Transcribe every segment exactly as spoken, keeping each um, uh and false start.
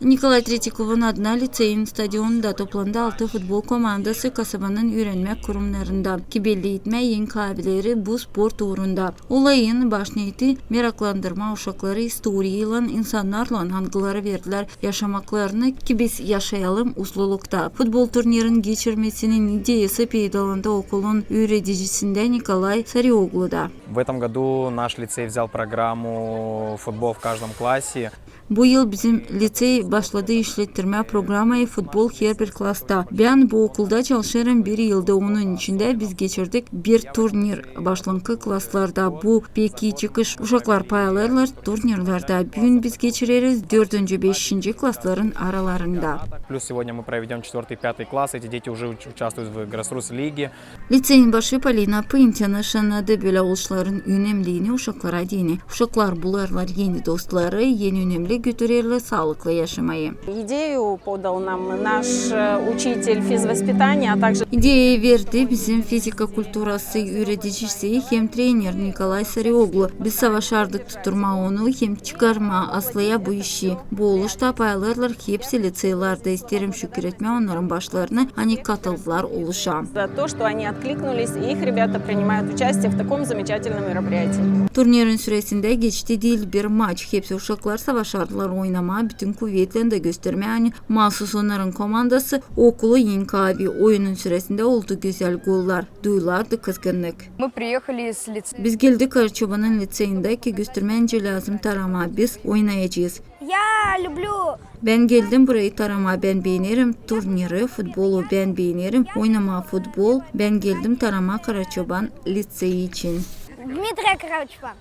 Nikolay Tretikovun adına liţeyin stadionunda toplandı altı futbol komandası kasabanın üürenmäk kurumnarından, ki belli etmää eni kaabileri bu sport uurunda. Olayın baş neeti meraklandırmaa uşakları istoriyaylan, insannarlan, angıları verdilär yaşamaklarını, ki biz yaşayalım uslulukta. Futbol turnirin geçirmesinin ideyası peydalandı okulun üüredicisindä Nikolay Sariogluda. В этом году наш лицей взял программу футбол в каждом классе. Bu yıl bizim liţey başladı işlettirmää programayı futbol herbir klasta. Bän bu okulda çalışêrım bir yıldı, onun içindä biz geçirdik bir turnir başlankı klaslarda. Bu pek ii çıkış. Uşaklar pay alêrlar turnirlerdä. Büün biz geçireriz dördüncü, beşinci klasların aralarında. Плюс сегодня мы проведём четвёртый, пятый класс, эти дети уже уч-, участвуют в гроссрус лиге. Liţeyin başı Polina Pıntina şanadı bölä oluşların önemliini uşaklara deyni. Uşaklar bulêrlar eni dostları, eni önemli götürerlär saalıklı yaşamayı. Идею подал нам наш, э, учитель физвоспитания, а также... İdeya verdi bizim fizika kulturası üüredicisi hem trener Nikolay Sarioglu. Biz savaşardık tutturmaa onu hem çıkarmaa aslıya bu işi. Bu oluşta pay alêrlar hepsi liţeylerdä. İsteerim şükür etmää onnarın başlarını, ani katıldılar oluşa. За то, что они откликнулись, и их ребята принимают участие в таком замечательном мероприятии. Turnirin süresindä geçti diil bir maç. Hepsi uşaklar savaşardılar oynamaa, bütün kuvetlän dä göstermää, ani maasuz onnarın komandası okulu enk abi. Oyunun süresindä oldu gözäl gollär, duyulardı kızgınnık. Мы приехали с лиц- Biz geldik Karaçobanın liţeyindä, ki göstermää, nicä lääzım taramaa, biz oynayacez. Я люблю. Bän geldim burayı taramaa, bän beenerim turniri, futbolu, bän beenerim oynamaa futbol, bän geldim taramaa Karaçoban liţeyi için. Дмитрий Караучбан.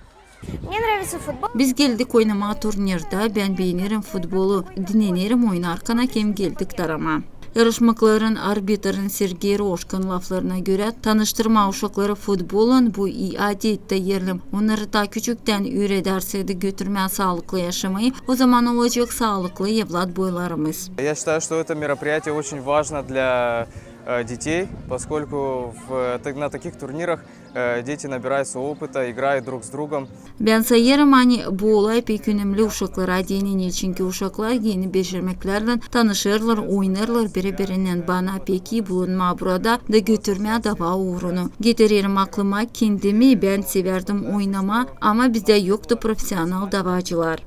Мне нравится футбол. Biz geldik oynamaa turnirdä, bän beenerim futbolu, dinenerim oynarkan hem geldik taramaa. Yarışmakların arbitrin Sergey Roşkin laflarına görä, tanıştırmaa uşakları futbollan bu ii adettär. Onnarı taa küçüktän üüredärsek dä götürmää saalıklı yaşamayı, o zaman olacek saalıklı evlatboylarımız. Я считаю, что это мероприятие очень важно для, э, детей, поскольку в, э, так-, на таких турнирах, э, дети набираются опыта, играют друг с другом. Bän sayêrım, ani bu olay pek önemli uşaklara deyni, neçinki uşaklar eni becermeklärlän tanışêrlar, oynêrlar biri-birinnän. Bana pek ii bulunmaa burada da götürmää dava uurunu. Getirerim aklıma kendimi, bän sevärdim oynamaa, ama bizdä yoktu profesional davacılar.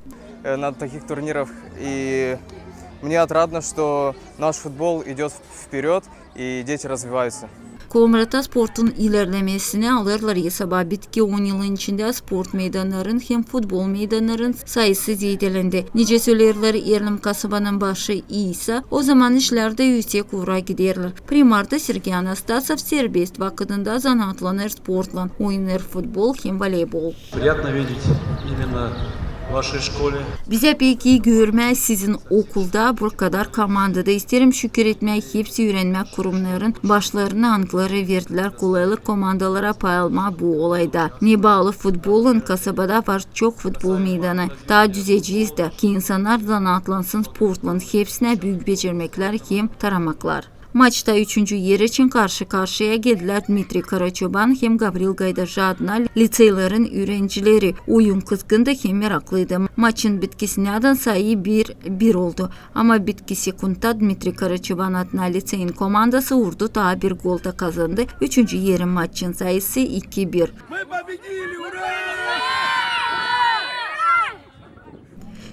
Э, на таких турнирах, и мне отрадно, что наш футбол идёт вперёд, и дети развиваются. Komrata sportun ilerlemesini alêrlar esaba. Bitki on yılın içindä sport meydannarın hem futbol meydannarın sayısı zeedelendi. Nicä söleerlär, Erlim kasabanın başı ii sa, o zaman işlär dä üüsek uura giderlär. Primarda Sergey Anastasov serbest vakıdında zanaatlanêr sportlan, oynêêr futbol hem voleybol. Приятно видеть именно в вашей школе. Bizä pek ii görmää sizin okulda bu kadar komandayı. İsteerim şükür etmää hepsi üürenmäk kurumnarın başlarını, angıları verdilär kolaylık komandalara pay almaa bu olayda. Ne baalı futbolun, kasabada var çok futbol meydanı. Taa düzecez dä, ki insannar zanaatlansın sportlan, hepsinä büük becermeklär hem taramaklar. Maçta üçüncü er için karşı-karşıya geldilär Dmitriy Karaçoban hem Gavril Gaydarji adına liţeylerin üürencileri. Oyun kızgındı hem meraklıydı. Maçın bitkisinädän sayı bir bir oldu. Ama bitki sekundta Dmitriy Karaçoban adına liţeyin komandası urdu taa bir gol da kazandı. Üçüncü erin maçın sayısı iki bir.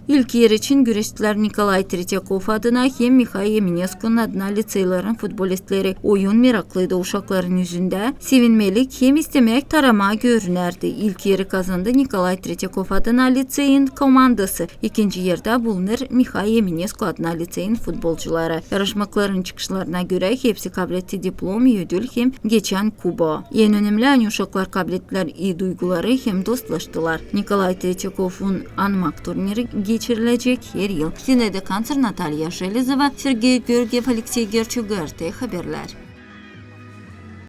İlk er için güreştilär Nikolay Tretyakov adına hem Mihail Emineskun adına liţeylerin futbolistleri. Oyun meraklıydı uşakların üzündä. Sevinmelik hem istemäk taramaa görünärdi. İlk eri kazandı Nikolay Tretyakov adına liţeyin komandası. İkinci erdä bulunêr Mihail Eminesku adına liţeyin futbolcuları. Yarışmakların çıkışlarına görä, hepsi kabletti diplom, ödül hem geçän kubo. En önemli, ani uşaklar kablettilär ii duyguları hem dostlaştılar. Nikolay Tretyakovun anmak turniri geçirilecek her yıl. Zinaida Kanţer, Natalya Jelezova, Sergey Georgiev, Aleksey Gerçuk, GRT Haberlär.